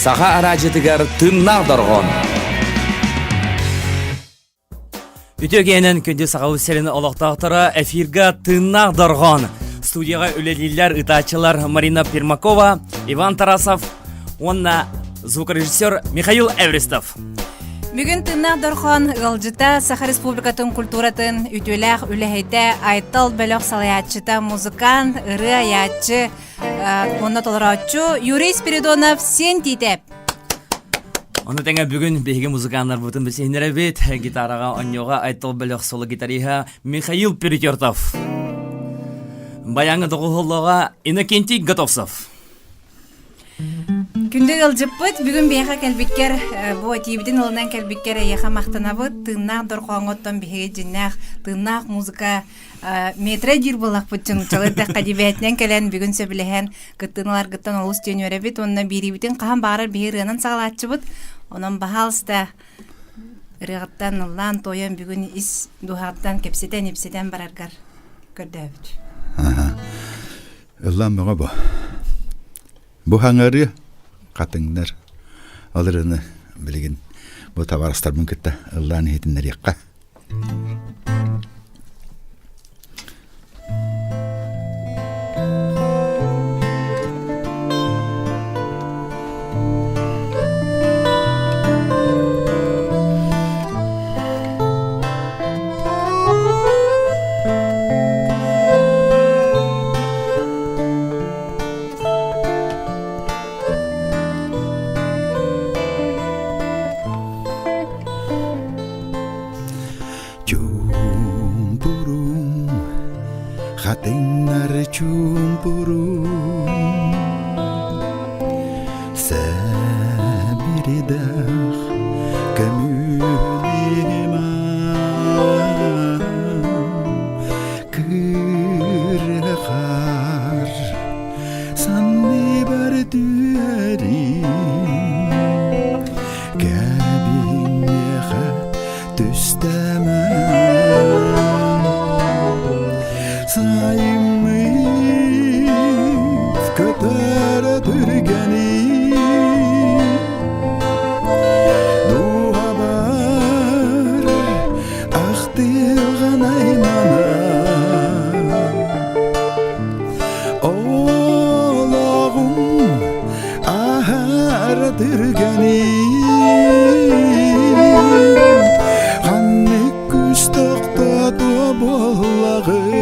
Саха араадьытыгар тыыннаах дорҕоон. Үтүө киэнэн күндү Сахабыт сирин олохтоохторо эфирга тыыннаах дорҕоон. Студияҕа үлэлииллэр ытааччылар Марина Пермакова, Иван Тарасов уонна звукорежиссер Михаил Эвристов. Бүгүн тыыннаах дорҕоон ыалдьыта Саха Республикатын культуратын үтүөлээх үлэһитэ, Айтал бөлөх салайааччыта, музыкант, ырыа айааччы, уонна толорооччу Юрий Спиридонов Сиэн Тиитэп. Ону тэҥэ бүгүн биһиги музыканнарбытын билсиһиннэрэбит. Гитараҕа онньуоҕа Айтал бөлөх соло гитариһа Михаил Перетертов. Баяҥы доҕуһуоллоҕа Иннокентий Готовцев. Күндү ыалдьыппыт, бүгүн биһиэхэ кэлбиккэр, бу этиибитин ылынан кэлбиккэр эйиэхэ махтанабыт. Тыыннаах дорҕооҥҥоттон биһиги дьиннээх тыыннаах музыка метро диир буоллахпыт чунучалы эттэххэ дибээтинэн кэлэн бүгүн сөбүлэһэн кыттыыны ыларгыттан олус диэн үөрэбит уонна биэриибитин хаһан баҕарар биһи ырыанан саҕалааччыбыт. Онон баһаалыста ырыаҕыттан ыллаан туойан бүгүн ис дууһаҕыттан кэпсэтэн ипсэтэн бараргар көрдөөбүт. Ыллаан бөҕө бу. Бу хаҥарыы хатыҥнар ол ырыаны билигин бу табаарыстарбын кытта ыллаан иһитиннэриэххэ. Чуумпурум, хатыҥнар чуумпурум, Сэбирдэх көмүлүм Кырыхар санныбар түһэрин Кэбиниэхэ түстэмен Сайыммыт көтөрө түргэнин Дууһабар ахтылҕан айманар Олоҕум аһара түргэнин Ханнык күүс тохтотуо буоллаҕый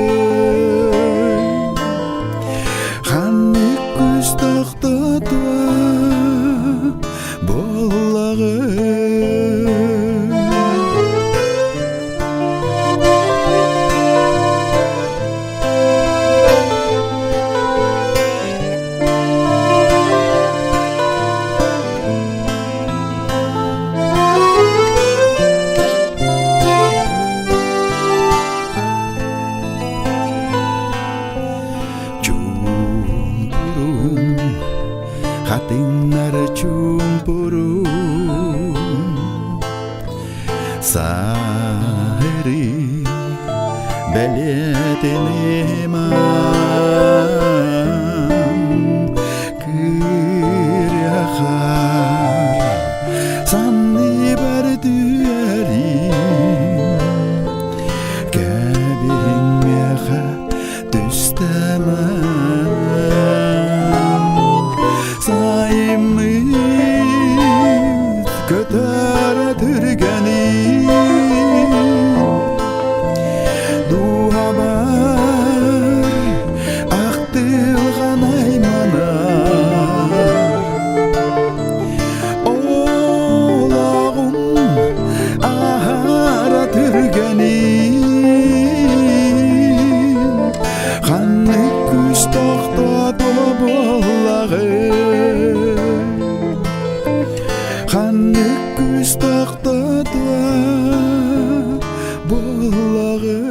Ханнык күүс тохтотуо буоллаҕый Чуумпурум, хатыҥнар чуумпурум, Саһыры бэлиэтиним Кырыахар санныбар түһэрин Кэбиһиҥ миэхэ түстэмен Сайыммыт көтөрө түргэнин Дууһабар ахтылҕан айманар Олоҕум аһара түргэнин Ханнык күүс тохтотуо буоллаҕый Ханнык күүс тохтотуо буоллаҕый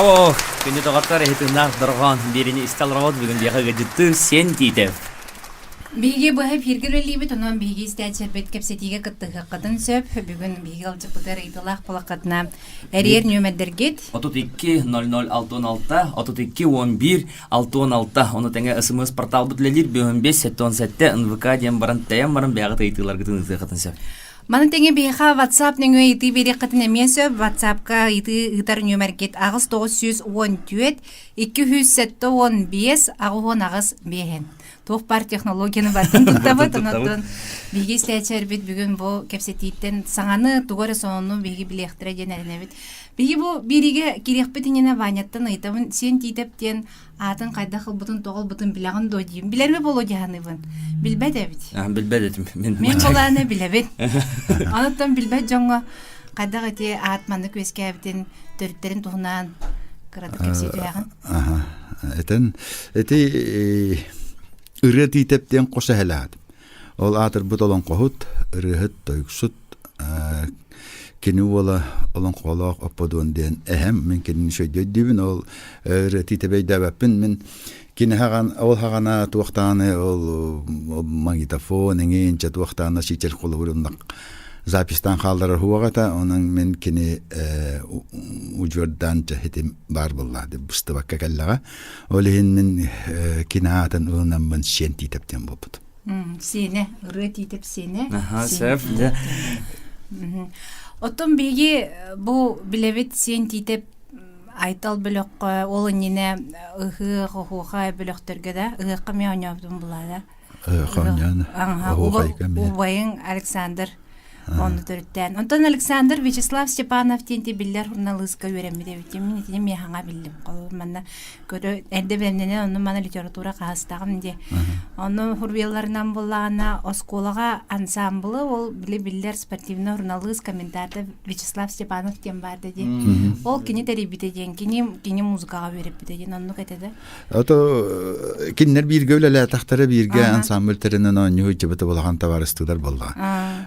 Браво! Күндү доҕоттор, эһи тыыннаах дорҕоон биэриини истэ олороҕут бүгүн биһиэхэ ыалдьыттыы Сиэн Тиитэв. Биһиги быһа эфиргэ үлэлиибит, онон биһиги истээччилэрбит кэпсэтиигэ кыттыһыаххытын сөп. Бүгүн биһиги ыалдьыппытыгар ыйытыылаах буолаххытына эрийэр нүөмэрдэргит 32 00 66 32 11 66 ону тэҥэ СМС порталбыт үлэлиир 55 77 НВК диэн баран тэйэн баран бэйэҕит ыйытыыларгытын ыытыаххытын сөп. Маны тэҥэ биһиэхэ WhatsApp нөҥүө ыйытыы биэриэххитин эмиэ сөп. WhatsApp-ка ыйытыы ыытар нүөмэргит 8914 275 88 биэһин. Туох баар технологияны барытын туттабыт. Онон биһиги истээччилэрбит бүгүн бу кэпсэтииттэн саҥаны, тугу эрэ сонуну биһиги билиэхтэрэ диэн эрэнэбит. Биһиги бу биэриигэ киириэхпит иннинэ Ваняттан ыйытабын, Сиэн Тиитэп диэн аатын хайдах ылбытын, тоҕо ылбытын билэҕин дуо диим. Билэрми буолуо дии саныыбын. Билбэт эбит. Билбэт этим. Мин, Мин булааны билэбин. Онуттан билбэт дьоҥҥо хайдах ити аат маннык үөскээбитин, төрүттэрин туһунан кыратык кэпсии түһэҕин. Аха. Этэн ити ырыа Тиитэп диэн хос эһэлээтим. Ол аатырбыт олоҥхоһут, ырыаһыт, тойуксут кини уола олоҥхолоох Опподуон диэн эһэм мин кинини өйдүүбүн ол ырыа Тиитэбэйдээбэппин мин кини хаҕан ол хаҕана туохтааны ол магнитофон эҥин чэ туохтаана носитель холобуруннах запистаан хаалларар хуоҕата онон мин кини удьуордаан чэһитим баар буолла быстыбакка кэллэҕэ ол иһин мин кини аатын ылынаммын сиэн Тиитэп диэн буолбут Сиэнэ, ырыа Тиитэп сиэнэ. Аха, сөп, дьэ. Оттон биһиги бу билэбит Сиэн Тиитэп Айтал бөлөххө ол иннинэ ыһыах, оһуохай бөлөхтөргө да ыһыахха эмиэ оонньообутум булаада. Оонньоон, оһуохайга эмиэ. Убайыҥ Александр Онно төрүттээн. Онтон Александр Вячеслав Степанов диэн биллэр журналыыска үөрэммит эбит. Мин итини миэхэҥэ биллим. Холобур манна көрө эрдэ бэлэмнэнэн онно мана литература хаһыстаҕым диye. Онно хурбияларынан буллаҕына оскуолаҕа ансамблы ол били биллэр спортивный журналист комментатор Вячеслав Степанов диэн баарда диэн. Ол кини тэрийбитэ диэн, кини кини музыкаҕа үөрэппитэ диэн оннук этэ да. Ото кинилэр бииргэ үлэлээтэхтэрэ бииргэ ансамбль тэринэн оонньуу дьыбыты улахан табаарыстыылар буолла.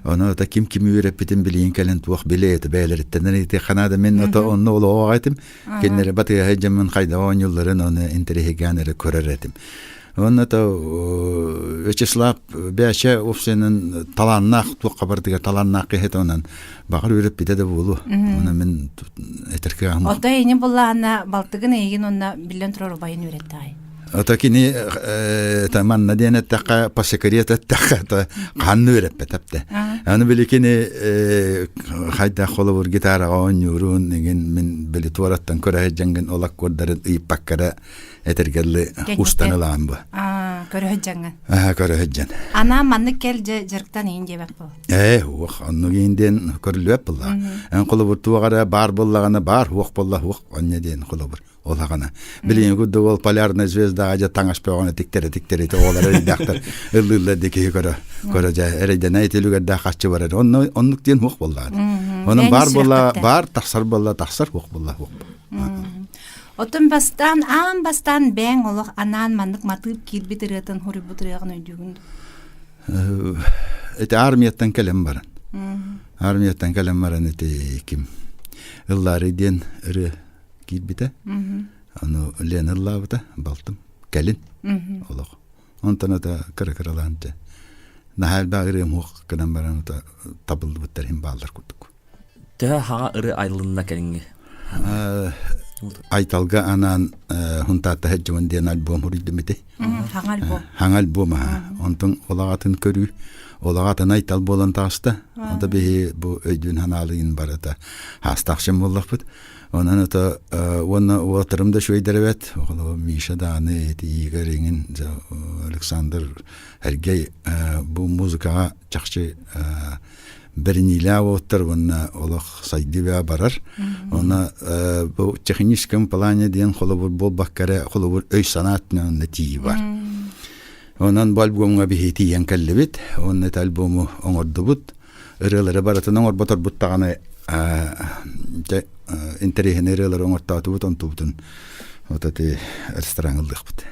Ону ото ким кими үөрэппитин билиин кэлин туох билэ ити бэйэлэриттэн ити ханаада мин ото онно олоҕо этим. Кинилэри батыһа дьэммин хайда оонньуулларын ону интэриэһиргээн эрэ көрөр этим. Уонна то Вячеслав бэчэ овсенын талааннаах туохха бардыга талааннаах киһи онон баҕар үөрэппитэ да буолуо. Онон мин этэр кыаҕым. Ото эйини буллаана балтыгын эйигин онно биллэн турар убайын үөрэттэҕэй. Ото кини манна диэн эттэххэ по секрету эттэххэ то ханны үөрэппэтэпте. Аны били кини хайдах холобур гитараҕа оонньуурун игин мин били туораттан көрө сылдьаҥгын ол аккордарын ыйыппаккара этэргэлли устан ылаан бу. Көрө сылдьаҥҥын. Аа көрө сылдьан. Анаа маннык кэл дьэ дьарыктан иин диэбэт буол. Ээ уох оннук иин диэн көрүллүбэт буолла. Эн холобур туох эрэ баар буоллаҕына баар хуох буолла хуох онньо диэн холобур ол хаҕана. Билиҥҥи курдук ол полярная звездаҕа дьэ таҥас бөҕөнү тиктэрэ тиктэрэ оҕолор эрэйдээхтэр ыллыыллар дии киһи көрө көрө дьэ эрэйдэнэ итилүгэрдээх харчы барар. Онно оннук диэн хуох буоллаҕа. Онон баар буолла баар тахсар буолла тахсар хуох буолла хуох. Оттон бастаан, аан бастаан бэйэҥ олох анаан маннык матыып киирбит ырыатын, хоруйбут ырыаҕын өйдүүгүн дуо? Ити армияттан кэлэн баран. Армияттан кэлэн баран ити ким ыллаары диэн ырыа киирбитэ. Ону Лена ыллаабыта, балтым. Кэлин олох. Онтон ата кыра-кыралаан наһаа элбэх ырыам уох гынан баран ата табыллыбыттар иһин бааллар курдук. Төһө хаҥа ыры айылынна кэлиҥҥи? Айталга анаан Хунтаатта Хеджиман диэн альбом суруйдум ити. Хаҥа альбом. Хаҥа альбом аха. Онтон олаҕатын көрүү, олаҕатын айтал буолан таҕыста. Онто биһи бу өйдүүн ханаалыйын барыта хаастаахшым буоллахпыт. Онон ото уонна уолаттарым да үчүгэйдэр эбэт. Оҕолорум Миша даҕаны ити Игорь иҥин Александр Эргэй бу музыкаҕа чахчы бэриниилээх уолаттар уонна олох сайдыы барар. Уонна бу техническом плане диэн холобур буолбакка эрэ холобур өй-санаа өттүнэн онно тиийии бар. Онон бу альбомҥа биһи тиийэн кэллибит. Уонна ити альбому оҥордубут. Ырыалары барытын оҥорботорбут даҕаны дьэ интэриэһинэй ырыалары оҥортоотубут онтубутун вот эти ресторан ыллыахпыт.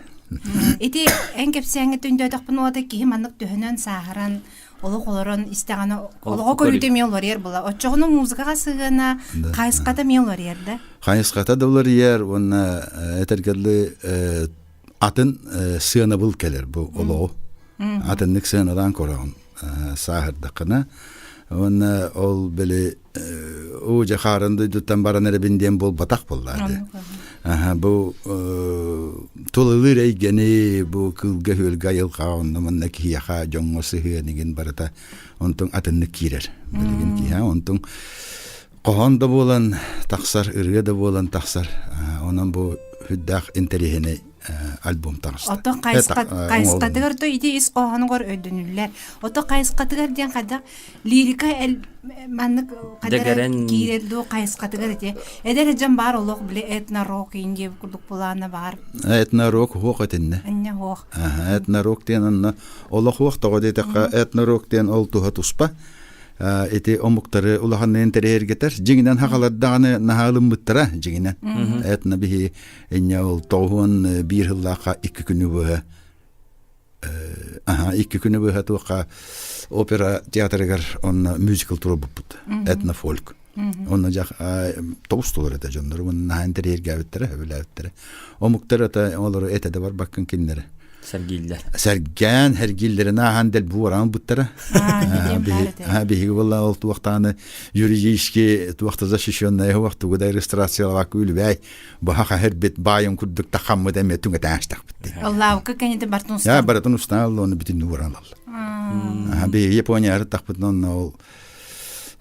Ити эн кэпсээҥҥэ түндөөтөхпүн уота киһи маннык төһөнөн сааһыран. олох олорон истэҕинэ олоҕо көрүүтэ эмиэ уларыйар була. Оччоҕуна музыкаҕа сыһыана хайысхата эмиэ уларыйар да? Хайысхата да уларыйар уонна этэргэлли атын сыанабыл кэлэр бу олоҕу. Атыннык сыаналаан көрөҕүн сааһырдаххына. Уонна ол били уу дьэ хаарын дойдуттан баран эрэбин диэн буолбатах буоллаады. Аха бу тулалыыр эйгэни бу кыылга-күөлгэ айылҕаҕа онно манна киһиэхэ дьоҥҥо сыһыан барыта онтон атыннык киирэр билигин киһи онтон хоһоон да буолан тахсар ырыа да буолан тахсар онон бу сүрдээх интэриэһинэй альбом таҕыста. Ото хайысхатыгар то ити ис хоһоонугар өйдөнүллэр. Ото хайысхатыгар диэн хайдах лирика маннык хайдах киирэр дуу хайысхатыгар ити эдэр дьон баар олох били этно-рок индия курдук булаана баар. Этно-рок хуох этиннэ. Анна хуох. Этно-рок диэн онно олох хуох тоҕо диэтэххэ этно-рок диэн ол туһа туспа. Ити омуктары улаханныын интэриэһиргэтэр. Дьиҥинэн хахалардаҕаны наһаалыммыттара дьиҥинэн. Этно биһи инньэ ол 91 сыллаахха 2 күнү быһа аха 2 күнү быһа туохха опера театрыгар онно мюзикл туруорбуппут этнофольк онно жах тоҕус толор этэ дьоннор уонна наһаа интэриэһиргээбиттэрэ сөбүлээбиттэрэ омуктар это олору этэ да барбаккын кинилэри Сэргииллэр. Сэргээн, сэргииллэрин ааһан дэлби уораан буттара. Биһиги буолла ол туохтааны юридически туохта защищенная хуох тугу да регистрациялаабакка үлүбээй баха хаһырбит баайын курдук тахаммыт эмиэ түҥэтээстахпыт. Аллаабыкка кэннити бартын устан. Барытын устан оны бүтүн уоран алла. Биһиги Япония арыттахпытын онно ол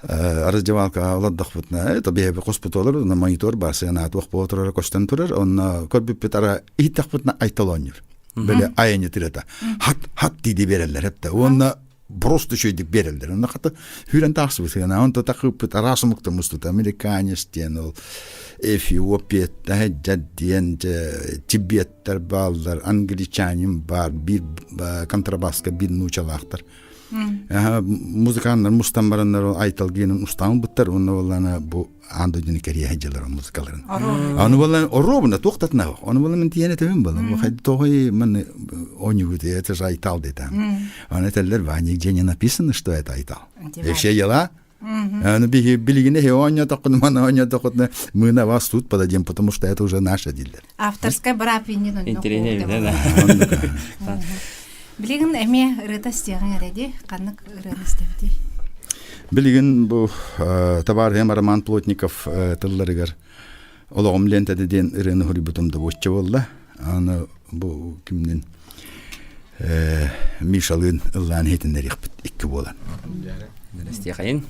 раздевалка олордохпутуна это биһиги хоспут олор монитор бар сыанаат уох турара көстөн турар онно көрбүппүт ара иһиттэхпитинэ айтал оонньуур били айанньы тырата хат хат диди береллер хепте уонна просто үчүгэйдик береллер онно хата хүрэн тахсыбыт сыана онто такыппыт араас омуктар мустут американец диэн ол эфиопия диэн тибеттер бааллар англичанин бар бир контрабаска бир нуучалаахтар музыканнар мустан бараннар айтал гиэнин устаан буттар онно боллана бу аан дойдуну кэрийэ сылдьаллар музыкаларын аны боллан оруобуна туохтатына ону болла мен тиийэн этебин болла бу хайда маны оонньугут это же айтал детам аны этеллер ва нигде не написано что это айтал и все дела Аны билигине оонньотоххуна маны оонньотоххуна мы на вас тут подадим, потому что это уже наше дииллэр. Авторская быраап иннин онно Интэриэһинэй да. Билигин эмиэ ырыата истиэҕиҥ эрэ дии. Ханнык ырыаны истэбитий? Билигин бу табаарыһым Роман Плотников тылларыгар олоҕум лентэтэ диэн ырыаны суруйбутум да буочча буолла. Аны бу кимнин Мишалыын ыллаан иһитиннэриэхпит икки буолан. Истиэхэйин.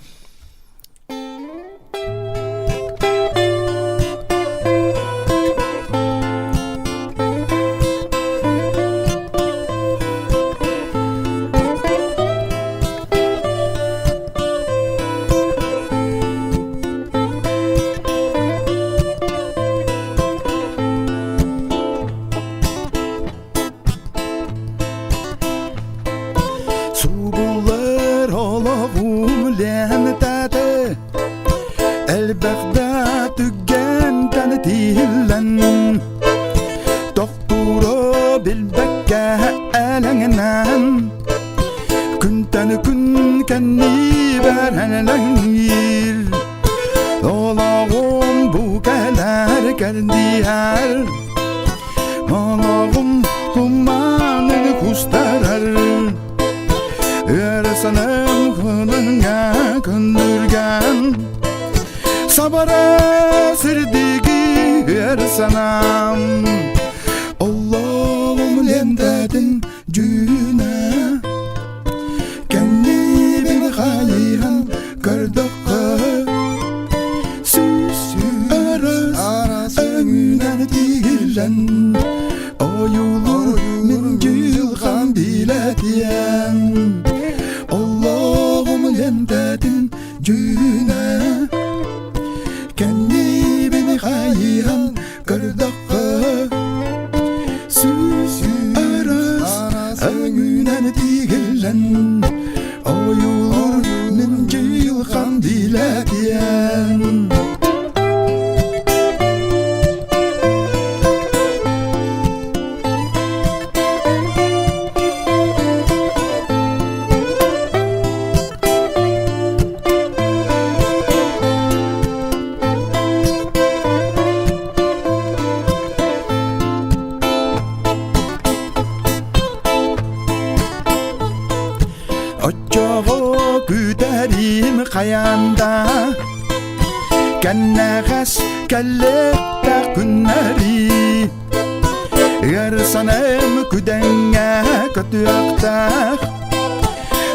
Субуллар олоҕум лентэтэ элбэх да түгэнтэн тиһиллэн тохтуура билбэккэ элэҥнэн күнтэн күн кэннибэр элэҥниир олоҕум бу кэлэр кэрдиһэр Олоҕум туманын кустарар Өр санам хылыңа күндүргэн Сабара сирдиги өр санам Олоҕум лентэтин дьүүнэ Кэннибин хайыһан көрдөххө Сүүс арас өҥүнэн тигиллэн Ойуулуур мин дьылҕам билэтиэн Олоҕум лентэтин дьүүнэ Кэннибин хайыһан көрдөххө Сүүс арас өҥүнэн тигиллэн Ойуулуур мин дьылҕам билэтиэн хайаанда Кэннэҕэс кэллэхтэх күннэри Ыар санаам күдэҥҥэ көтүөхтээх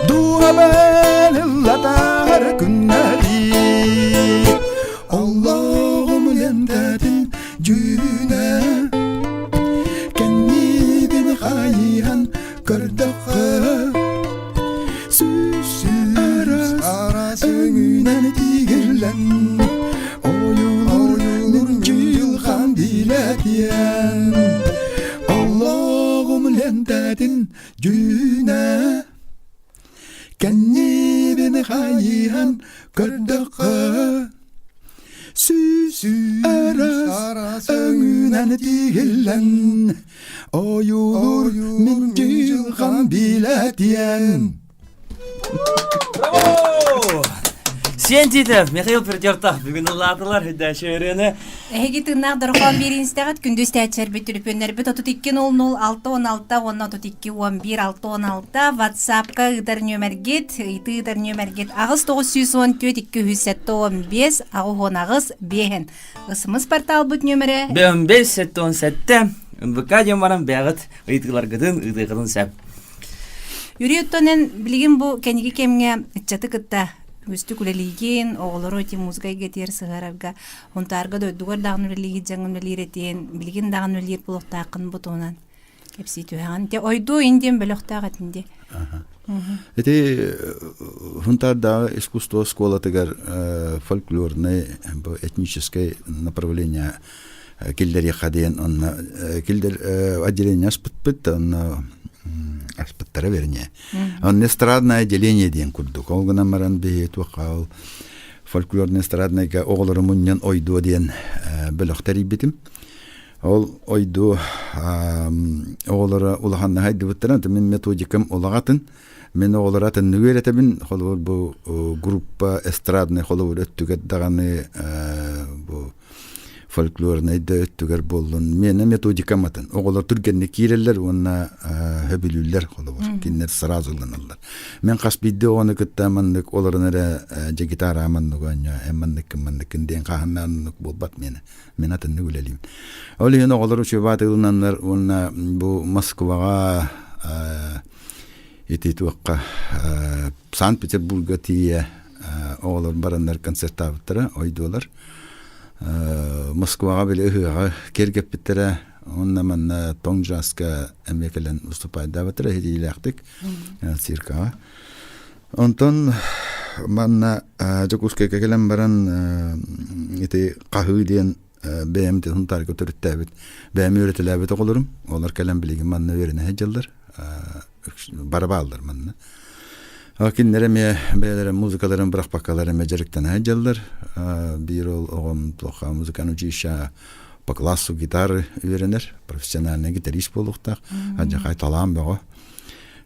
Дууһабын ыллатар күннэри Олоҕум лентэтин дьүүнэ Кэннибин хайыһан көрдөххө Сүүс араас өҥүнэн тигиллэн Ойуулуур дьылҕан билэтиэн Олоҕум лентэтин дьүүнэ Кэннибин хайыһан көрдөххө Сүүс араас өҥүнэн тигиллэн Ойуулуур мин дьылҕам билэтиэн Браво! Сиэн Титов, Михаил Притертов бүгүн ыллаатылар Хүдээши ырыаны. Эһиги тыыннаах дорҕоон биэриинстэҕит күндү истээччилэрбит түлүпүөннэрбит 32 00 616 уонна 32 11 616 WhatsApp-ка ыытар нүөмэргит, ыйытыы ыытар нүөмэргит 8 914 275 88 5 СМС порталбыт нүөмэрэ 5 77 НВК диэн баран бэйэҕит ыйытыыларгытын ыытыаххытын сөп. Юрий оттон билигин бу кэнники кэмҥэ ыччаты кытта үгүстүк үлэлиигин, оҕолору ити музыка эйгэтигэр сыһыарарга, Хунтаарга дойдугар даҕаны үлэлиигит дьаҥын үлэлиир этиэн, билигин даҕаны үлэлиир буолуохтааххын бу туһунан кэпсии түһэҕин. Те ойдуу индиэн бөлөхтөөх этин дии. Ити Хунтаардааҕы искусство оскуолатыгар фольклорнай бу этническэй направление киллэриэххэ диэн онно киллэр отделение аспыппыт онно аспыттара вернее онно эстрадное отделение диэн курдук ол гынан баран биһи туохха ол фольклорный эстраднайга оҕолору мунньан ойдуо диэн бөлөх тэрийбитим ол ойдуо оҕолоро улаханна хайдыбыттара мин методикам улаҕатын Мин оҕолору атыннык үөрэтэбин, холобур бу группа эстраднай холобур өттүгэр даҕаны бу фольклорнай да өттүгэр буоллун миэнэ методикам атын. Оҕолор түргэнник киирэллэр уонна хөбүлүүллэр холобур. Кинилэр сразу ылыналлар. Мен хас биирдии оҕону кытта маннык олорон эрэ дьэ гитара маннык оонньоо, эн манныккын манныккын диэн хаһаннааннык буолбат миэнэ. Мин атыннык үлэлиим. Ол иһин оҕолор учуобаат ылынаннар уонна бу Москваҕа ити туохха Санкт-Петербурга тиийэ оҕолор бараннар концертаабыттара ойдуолар Москваҕа били ыһыаҕа киэргэппиттэрэ уонна манна тоҥ джазка эмиэ кэлэн выступайдаабыттара иһитиилээхтик циркаҕа онтон манна Дьокуускайга кэлэн баран ити хаһыы диэн бэйэм Сунтаарга төрүттээбит бэйэм үөрэтэлээбит оҕолорум олор кэлэн билигин манна үөрэнэ сылдьаллар бары бааллар манна кинилэр эмиэ бэйэлэрэ музыкаларын бырахпаккалар эмиэ дьарыктана сылдьаллар биир ол оҕом туохха музыкальное училище по классу гитары үөрэнэр профессиональный гитарист буолуохтаах адьахай талаан бөҕө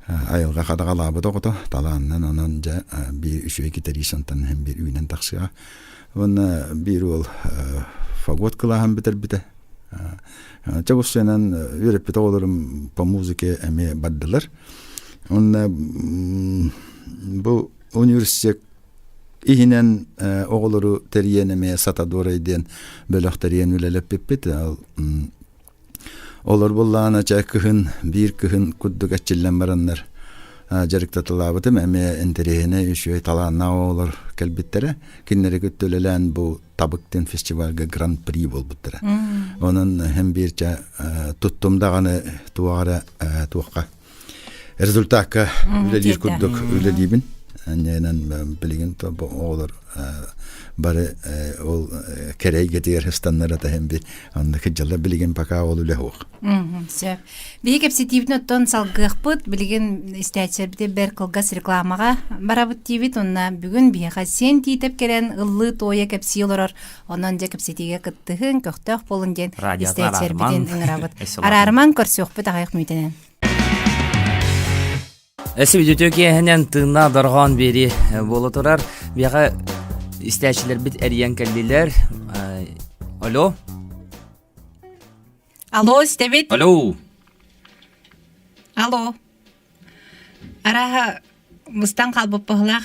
айылҕа хадаҕалаабыт оҕото талаанынан онон дьэ биир үчүгэй гитарист онтон биир үүнэн тахсыаҕа Уонна биир уол фагот кылааһын бүтэрбитэ. Чэ бу үөрэппит оҕолорум по музыке эмиэ бардылар. Уонна бу университет иһинэн оҕолору тэрийэн эмиэ Сатадорай диэн бөлөх тэрийэн үлэлэппиппит. Олор буллаҕына чэ кыһын биир кыһын курдук эрчиллэн бараннар дьарыктаталаабытым эмиэ интэриэһинэй үчүгэй талааннаах оҕолор кэлбиттэрэ. Кинилэри кытта үлэлээн бу Табык диэн фестивальга гран-при буолбуттара. Онон һэм биир чэ туттум даҕаны туох эрэ туохха результакка үлэлиир курдук үлэлиибин. Анньанан билигин оҕолор бары ол кэрэ эйгэтигэр ыстаннар атаһын би онно кыдьалар билигин пока ол үлэ суох. Сөп. Биһи кэпсэтиибитин оттон салгыахпыт. Билигин истээччилэрбитин бэр кылгас рекламаҕа барабыт диибит. Онно бүгүн биһиэхэ Сиэн Тиитэп кэлэн ыллыы туойа кэпсии олорор. Онон дьэ кэпсэтиигэ кыттыһын, көхтөөх буолун диэн истээччилэрбитин ыҥырабыт. Араарымаҥ көрсүөхпүт аҕыйах мүнүүтэнэн. Өссө үтүө киэһэнэн тыыннаах дорҕоон биэрии буола турар. Биһиэхэ истээччилэрбит эрийэн кэллилэр. Алло. Алло, истэбит. Алло. Алло. Арааһа, мустан хаалбыт быһылаах.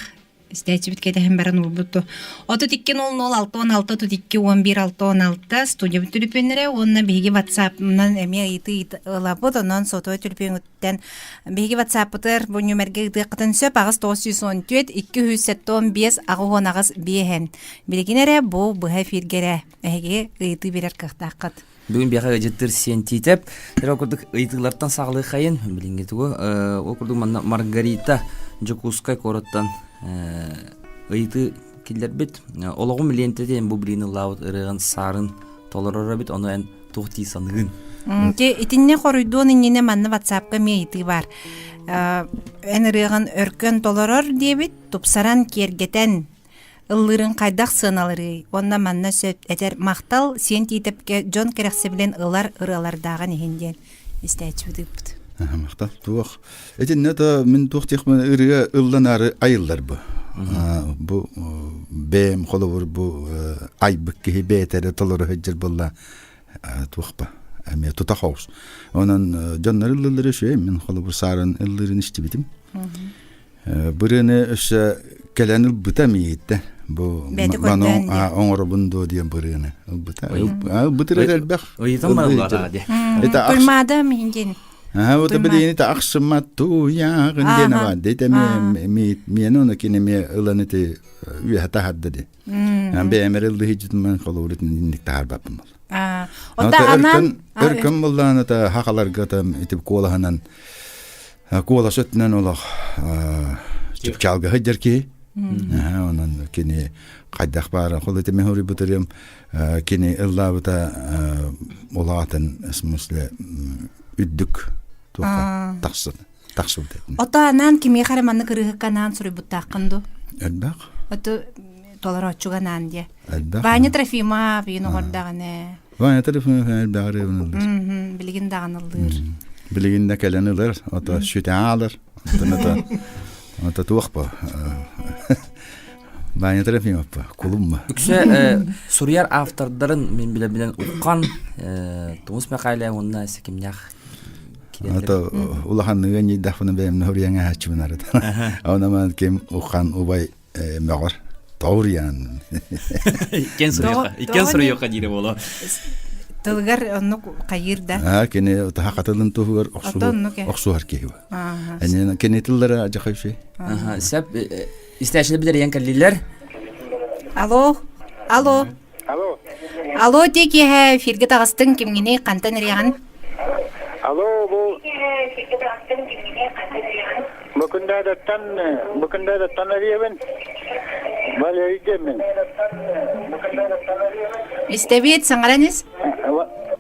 Истээччибит кэтэһэн баран уурбут. 32 00 66 32 11 66 студиябыт түлүпүөннэрэ уонна биһиги WhatsApp-нан эмиэ ыйытыы ылабыт. Онон сотовой түлүпүөҥүттэн биһиги WhatsApp-пытыгар бу нүмергэ ыытыаххытын сөп. 8 914 275 88 5 Билигин эрэ бу быһа эфиргэ эрэ эһиги ыйытыы биэрэр кыахтааххыт. Бүгүн биэхэ ыдьыттыр сиэн Тиитэп. Ол курдук ыйытыылартан саҕалыаххайын. Билиҥҥи тугу ол курдук манна Маргарита Дьокуускай куораттан ыйытыы киллэрбит. Олоҕум лиэнтэтин бу билиин ыллаабыт ырыаҕын саарын толорор эбит. Ону эн туох дии саныгын? Итиннэ хоруйдуон иннинэ манна WhatsApp-ка эмиэ ыйытыы баар. Эн ырыаҕын өркөн толорор диэбит, тупсаран, киэргэтэн Ыллыырын хайдах сыаналыырый уонна манна сөп этэр махтал Сиэн Тиитэпкэ дьон кэрэхсэбилин ылар ырыалардааҕын иһин диэн истээччибит ыыппыт. Махтал. Туох итиннэ то мин туох диэхпин ырыа ылланаары айыллар бу. Бу бэйэм холобур бу айбыт киһи бэйэтэ эрэ толоро сылдьар буолла туох ба эмиэ тута хоус. Онон дьоннор ыллыыллара үчүгэй мин холобур саарын ыллыырын истибитим. Бырыаны өссө кэлэн ылбыта миигиттэн. Бу маны оҥоробун дуо диэн бырыаны ылбыта. Ылбытыр элбэх. Ыйытан бараллар дии. Туймаада миһин диэн. Аа, вот билигин ити ахсымат туйааҕын диэн бар. Дите миэн оны кини ме ылан ити үөһэ таһарда ди. Бэйэмэр ыллыһыжытыман холобур инник таһарбаппын бол. Ота анан өркөн буллаан ата хахаларга там ити куолаһынан Куолас өттүнэн олох чыпчаалга сылдьар киһи. Онон кини хайдах баара хол ити мен хоруйбутарым кини ыллаабыта улаатын в смысле үрдүк туохха тахсыбыт тахсыбыт Ото анаан кимиэхэ эрэ маннык ырыһыкка анаан суруйбуттааххын дуу? Элбэх. Ото толорооччуга анаан диэ. Элбэх. Ваня Трофимов биин оҕордаҕына. Ваня Трофимов элбэх ырыабын ыллыыр. Билигин даҕаны ыллыыр. Билигин да кэлэн ылар, ото сүтэ аалар. Оттон ото ото туох бу? Ваня Трофимов ба, кулум ба. Үксэ суруйар автордарын мен билэбинэн Уххан, Тумус Михайлов уонна Секимнях Ото улаханныга ньийдахпына бэйэм норуяҥа хааччыбын арыт. Ономан ким Уххан убай мөҕөр тоҕуруйаан Иккен суруйуохха, иккен суруйуохха диирэ буолуо. Тылыгар оннук хайыыр да. Аа, кини таха туһугар охсуһар киһи ба. Эне кини тыллара жахайши. Сәп истээчилер билер иен кэллилер. Алло. Алло. Алло. Алло, те киэһэ эфиргэ таҕыстыҥ кимҥиний хантан эриэҕин? Алло, бу Бу күндээдэттэн бу күндээдэттэн эрийэбин. Валерий диэммин. Истэбиэт саҥаран ис.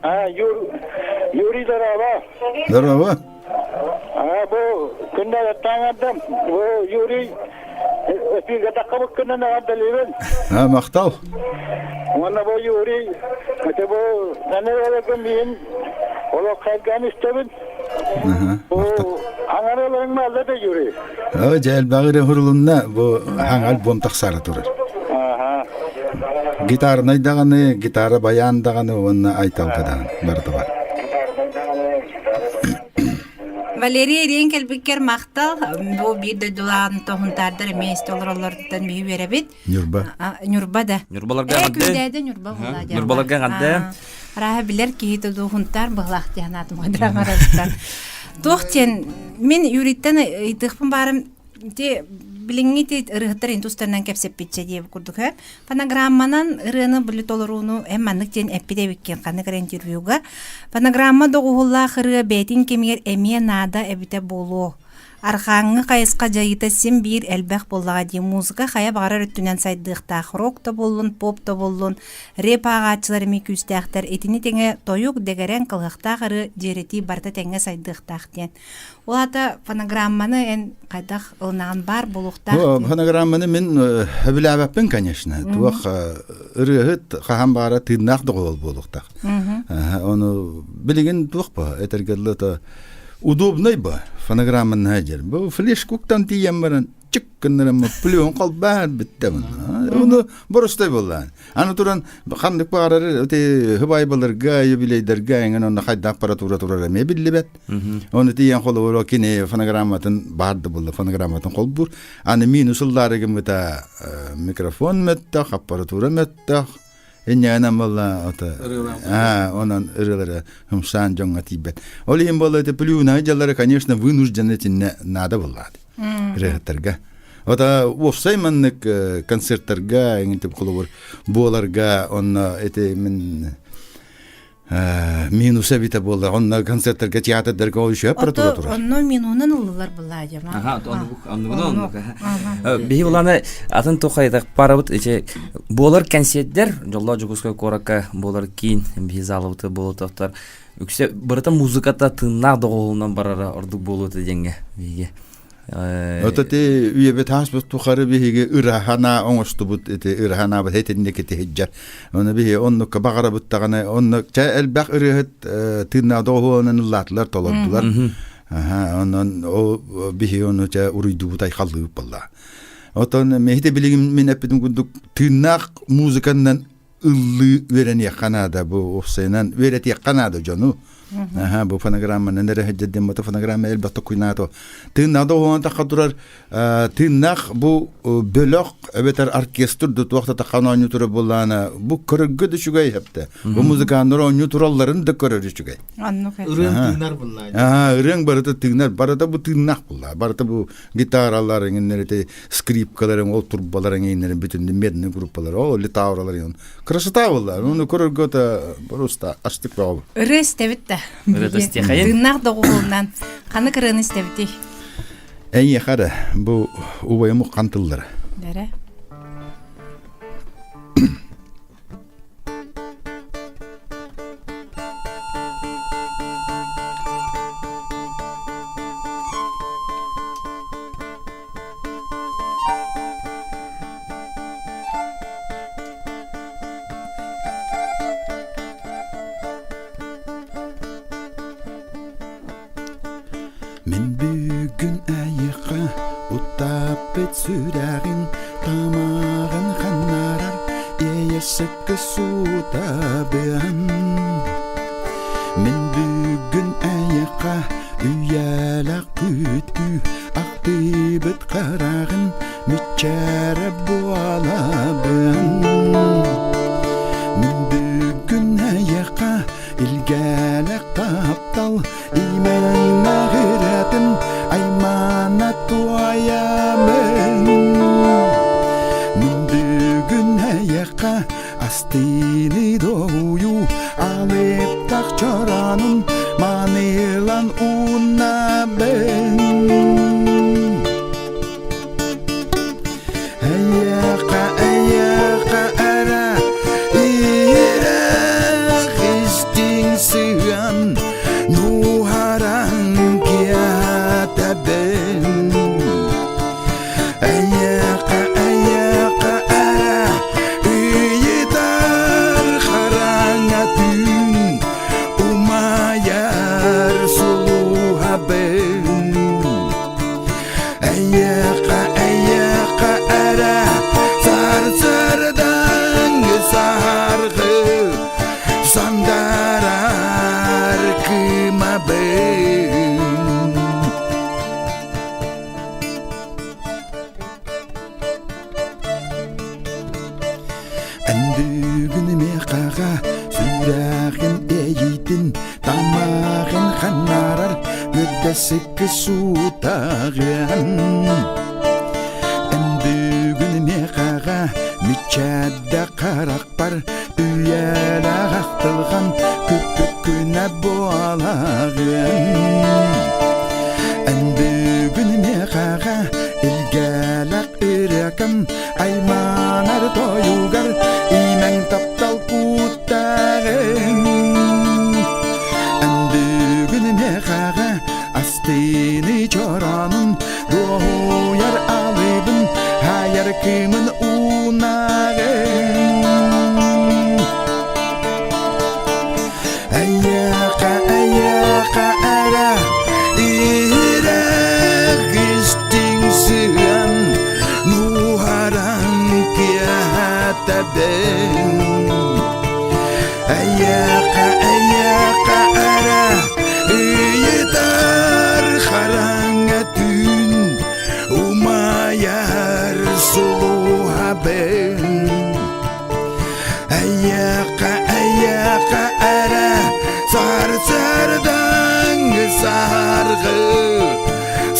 А, Юр, Юрий здорово. Здорово. А, бу күндээдэттэн ардым. Бу Юрий эфиргэ таххабыккынан эҕэрдэлиибин. А, махтал. Уонна бу Юрий, это бу наныраларгын миин олох хайган истэбин. Бу аҥараларыҥ маалла да Юрий. Оо, дьэ элбэҕи эрэ хурулунна, бу аҥар альбом тахсаары турар. Гитарнай даҕаны, гитара баян даҕаны уонна айталга даҕаны барыта бар. Валерий эриэн кэлбиккэр махтал. Бу биир дойдулаан тоһунтаардар эмиэ истэ олороллоруттан биһи үөрэбит. Ньурба. Ньурба да. Ньурбаларга Ээ, ҕадды. Күндээдэ Ньурба буолла диэн. Ньурбаларга ҕадды. Арааһа билэр киһи тудуухунтаар быһылаах диэн аатым драмарастан. Туох диэн мин Юриттан ыйытыахпын баарым ти билиҥҥи ти ырыһыттар ин тустарынан кэпсэппитчэ диэбит курдук э фонограмманан ырыаны били толорууну эн маннык диэн эппит эбиккин ханнык эрэ интервьюга фонограмма доҕуһуллаах ырыа бэйэтин кэмигэр эмиэ наада эбитэ буолуо Арҕааҥҥы хайысха дьайыыта син биир элбэх буоллаҕа дии музыка хайа баҕарар өттүнэн сайдыахтаах рок да буоллун, поп да буоллун, рэп ааҕааччылар эмиэ күүстээхтэр итини тэҥэ тойук, дэгэрэҥ, кылыһахтаах ырыа, дьиэрэтии барыта тэҥҥэ сайдыахтаах диэн. Ол аата фонограмманы эн хайдах ылынаҕын баар буолуохтаах диэн. Фонограмманы мин сөбүлээбэппин, конечно. Туох ырыаһыт хаһан баара тыыннаах доҕуһуол буолуохтаах. Ону билигин туох ба этэргэ дылы удобный ба фонограмманна дьэр. Бу флешкуктан тиийэн баран чик гыннарам плен холбаар бүттэ. Оны боростой боллаан. Аны туран ханнык баарар эти хыбайбаларга, юбилейдерге эҥин онно хайда аппаратура турар эмиэ биллибэт. Оны тиийэн холобура кини фонограмматын баарды булла фонограмматын холбуур. Аны минус ыллаары гыммыта микрофон мөттөх, аппаратура мөттөх. Инньээнэн буолла ото онон ырыалары хымсаан дьоҥҥо тиийбэт. Ол иһин буолла ити плюна дьаллары, конечно, вынуждены итиннэ наада буоллаат. Ырыаһыттарга. Ота уопсай маннык концерттарга эҥин холобур буоларга онно ити мин минуса эбитэ буолла. Онно концерттарга, театрдарга ол еще аппаратура турар. Онно минунан ыллылар булла дьама. Аха, оннугунан оннук. Биһи уланы атын тухайдак барабыт иче буолар концерттер жоллоо Дьокуускай куоракка буолар киин биһи залыбыты буолутохтор үксэ барыта музыката тыыннаах доҕуһулунан барара ордук буолуота диэҥҥэ биһиги Ото ти үйэбит ааспыт тухары биһиги ыраһана оҥостубут ити ыраһанаабыт этинник ити Оны биһи оннукка баҕарабыт даҕаны онно чэ элбэх ырыаһыт тыыннаах доҕуһуонан ыллаатылар толордулар. Аха онон ол биһи ону чэ уруйдубут айхаллыыбыт буолла. Отон мехите билигин мин эппитим курдук тыыннаах музыканнан ыллыы үөрэниэххэ наада бу уопсайынан үөрэтиэххэ наада дьону. Аха бу фонограмманан эрэ сылдьар бата фонограмма элбэх токуйнаато. Тыыннаах доҕуһуонан тахха турар тыыннаах бу бөлөх эбэтэр оркестр да туох да таххан оонньуу турар буоллаана бу көрөргө да үчүгэй хэптэ. Бу музыканнар оонньуу туралларын да көрөр үчүгэй. Оннук. Ырыаҥ тыынар буллаа. Аа, ырыаҥ барыта тыынар, барыта бу тыыннаах буллаа. Барыта бу гитаралар эҥиннэр ити скрипкалар ол турбалар эҥиннэр бүтүн медный группалар, ол литавралар эҥин. Красота буллаа. Оны көрөргө да просто астык бөҕө. Ырыа истэбит да. Ырыа да истиэхэйин. Тыыннаах доҕуһуолунан ханнык ырыаны истэбитий? Эйиэхэ эрэ бу убайым уххан тыллара. Дэрэ. Мин бүгүн эйиэхэ утаппыт сүрэҕин тамаҕын ханнарар иэйэсэккэ сутабын. Мин бүгүн эйиэхэ үйэлээх күүтүү ахтыыбыт хараҕын мичээрэ буолабын. Мин бүгүн эйиэхэ илгэлэх таптал Имэҥнэҕирэтин аймаана туойамын Мин бүгүн эйиэхэ астыыны доһуйуу Алыптах чороонун маанылан уунабын Эйиэхэ, эйиэхэ эрэ иһирэх истиҥ сыһыан нуһараҥ киэтэбин. Эйиэхэ, эйиэхэ эрэ ыйытар хараҥа түүн умайар сулуһабын. Эйиэхэ, эйиэхэ эрэ сарсырдаҥ саһаргы сандарар кымабын. Эн бүгүн миэхэҕэ сүрэҕин эйиитин тамаҕын ханнарар үөдэсикки суутаҕын. Эн бүгүн миэхэҕэ мичээрдэ харахпар үйэлээх ахтылҕан күппүккүнэ буолаҕын. Эн бүгүн миэхэҕэ илгэлэх ырыакам айманар тойугар имэҥ таптал куттаҕын Бүгүн миэхэҕэ астыыны чороонун дуоһуйар алыбын хайар кыымын уунаҕын Эйиэхэ, эйиэхэ эрэ иһирэх истиҥ сыһыан нуһараҥ киэһэ.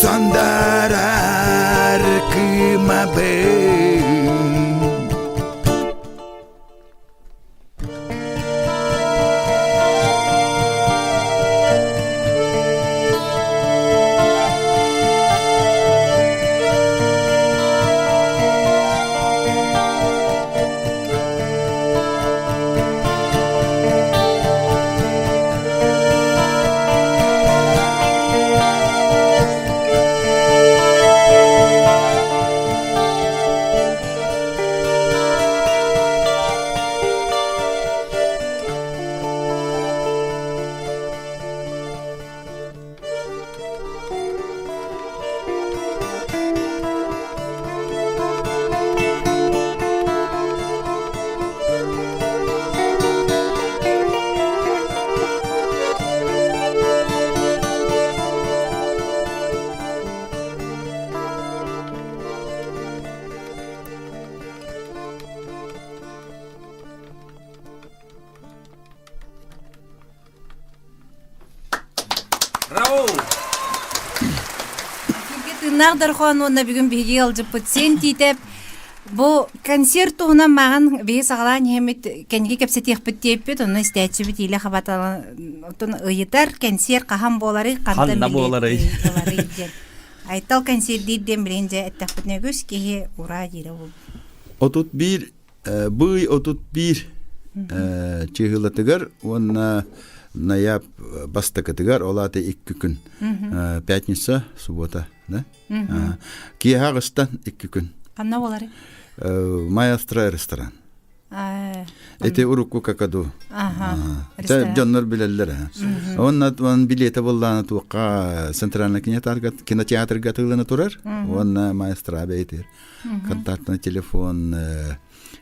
Сандарар кыымабын. Браво! Тыыннаах дорҕоон уонна бүгүн биһиги ыалдьыппыт Сиэн Тиитэп бу концерт туһунан мааҕын биһи саҕалаан иһэммит кэнники кэпсэтиэхпит диэппит онно истээччибит иилэ хабатан ыйытар кэнсиэр хаһан буоларый хантан Ханна буоларый диэн Айтал кэнсиэрдиир диэн билигин дьэ эттэхпитинэ үгүс киһи ураа диирэ буолбут. 31 бый 31 чыһылатыгар уонна нояб бастакытыгар ол аата икки күн пятница суббота да киэһэ аҕыстан икки күн ханна буоларый маэстро ресторан Ити урукку какаду. Дьоннор билэллэр. Онна он билиэтэ буоллаана туохха центральный кинотеатрга тыллана турар. Уонна маэстро бэйтир. Контактный телефон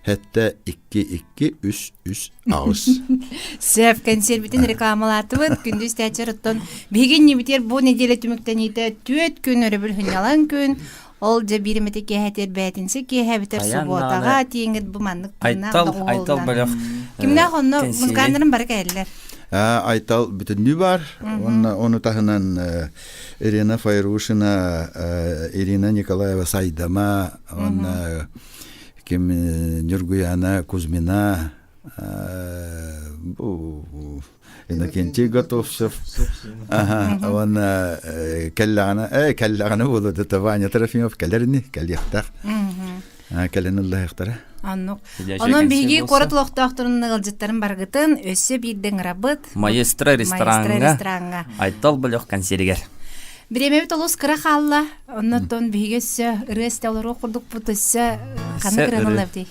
хэтте 2 2 3 3 аҕыс. Сөп, кэнсиэрбитин рекламалаатыбыт. Күндү истээччилэр оттон биһиги иннибитигэр бу неделя түмүктэниитэ түөрт күн өрөбүл сынньалаҥ күн. Ол дьэ биир эмэтэ киэһэтигэр бээтинсэ киэһэ эбэтэр субуотаҕа тииҥҥит бу маннык Айтал, Айтал бөлөх Кимнээх онно музыканнарын бары кэлэллэр? Айтал бүтүннүү бар. Онно ону таһынан Ирина Файрушина, Ирина Николаева Сайдама, онно ким Нюргуяна Кузьмина, бу Иннокентий Готовцев. Ага, уонна кэллэҕинэ, э кэллэҕинэ буолуо да Ваня Трофимов кэлэр ини, кэлиэхтээх. Кэлэн ыллаһыахтара. Оннук. Онон биһиги куорат олохтоохторун ыалдьыттарын баргытын өссө биирдэ ыҥырабыт. Маэстро рестораҥҥа Айтал бөлөх кэнсиэригэр. Бириэмэбит олус кыра хаалла. Оннотон биһиги өссө ырыа истэ олоруох курдукпут өссө ханнык ырыаны ыллабытый?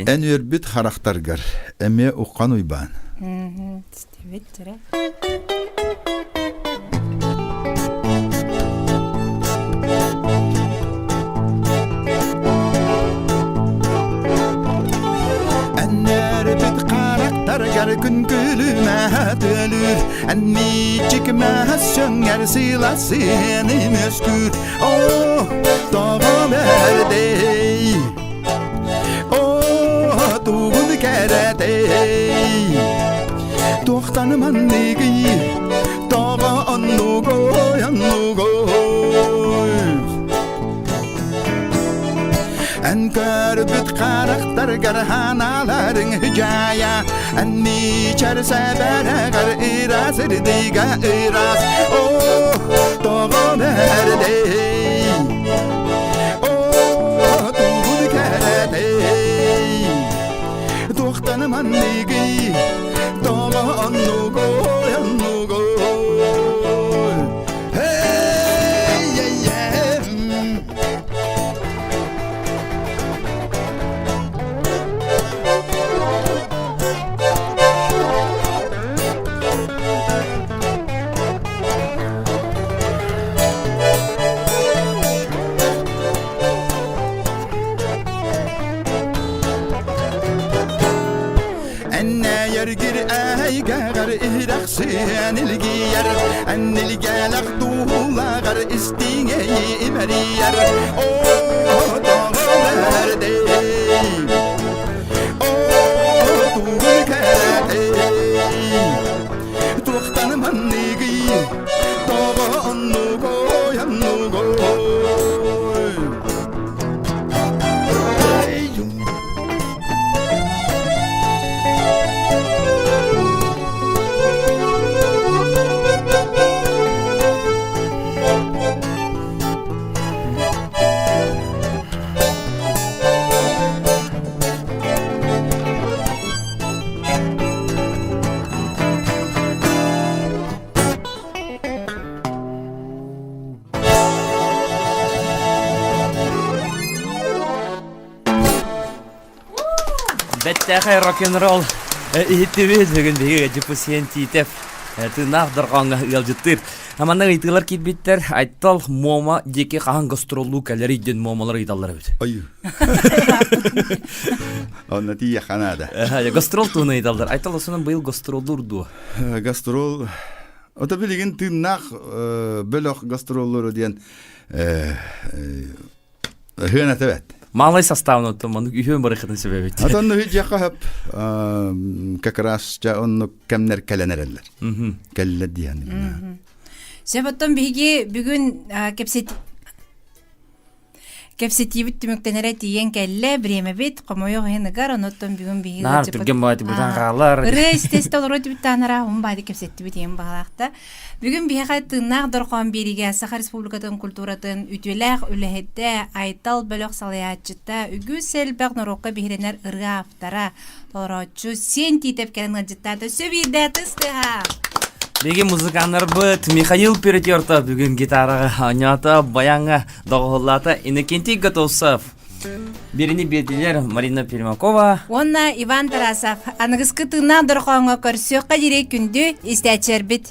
Эн үөрбүт харахтаргар эмиэ Уххан Уйбаан. Истибит дьэрэ. Эннэрбит харахтаргар күн күлүмэ төлүр, Энничик сөҥҥэр сыла сыаны мөскүр. О, тоҕо бэрдэй, О, тугун кэрэтэй, Туохтан манныгый, тоҕо оннугой, оннугой. Эн көрбүт харахтаргар ханааларыҥ дьаайа, Эн мичэр сэбэрэҕэр ыраас ырдыга ыраас. О, тоҕо бэрдэй, О, тугун кэрэтэй, Туохтан манныгый, тоҕо оннугой, оннугой. Hey, yeah, yeah. Эннэйэргир эйгэҕэр иһирэхсиэн илгийэр, Эннилгэлэх дуулаҕар истиҥэйи имэрийэр. О, тоҕо бэрдэй, О, тугун кэрэтэй, Туохтан манныгый, тоҕо оннугуй. Бэттээхэй рок-н-ролл иһиттибит. Бүгүн биһиги Дьупусиэн Тиитев тыыннаах дорҕооҥҥо ыалдьыттыыр. Манна ыйытыылар киирбиттэр. Айтал Муома диэки хаһан гастроллуу кэлэрий диэн муомалар ыйыталлар эбит. Ой. Онно тиийиэххэ наада. Гастрол туһунан ыйыталлар. Айтал осунан быйыл гастроллуур дуо? Гастрол Ото билигин тыыннаах бөлөх гастроллору диэн Ыһыан этебет. Малай составын оттон маннык үһүөн барыхытын сөбөбүт. Отон үһү дьиэхэ хөп как раз дьэ оннук кэмнэр кэлэн эрэллэр. Кэллэр диэн. Сөп оттон биһиги бүгүн кэпсэт кэпсэтиибит түмүктэнэрэ тиийэн кэллэ бириэмэбит хомойуох иһин ыгар онуттан бүгүн биһиги Наар түргэн баати бутан хаалар. Ырыа истэ-истэ олору түбүттаанара ун баати кэпсэттибит иһин баҕалаахта. Бүгүн биһиэхэ тыыннаах дорҕоон биэриигэ Саха Республикатын культуратын үтүөлээх үлэһитэ, Айтал бөлөх салайааччыта, үгүс элбэх норуокка биһирэнэр ырыа автора, толорооччу Сиэн Тиитэп кэлэн ыалдьыттаата. Өссө биирдэ ытыс тыаһа! Биһиги музыканнарбыт Михаил Перетертов бүгүн гитараҕа оонньоото, баяҥҥа доҕуһуллаата Иннокентий Готовцев. Биэриини биэрдилэр Марина Пермакова уонна Иван Тарасов. Аныгыскы тыыннаах дорҕооҥҥо көрсүөххэ диэри күндү истээччилэрбит.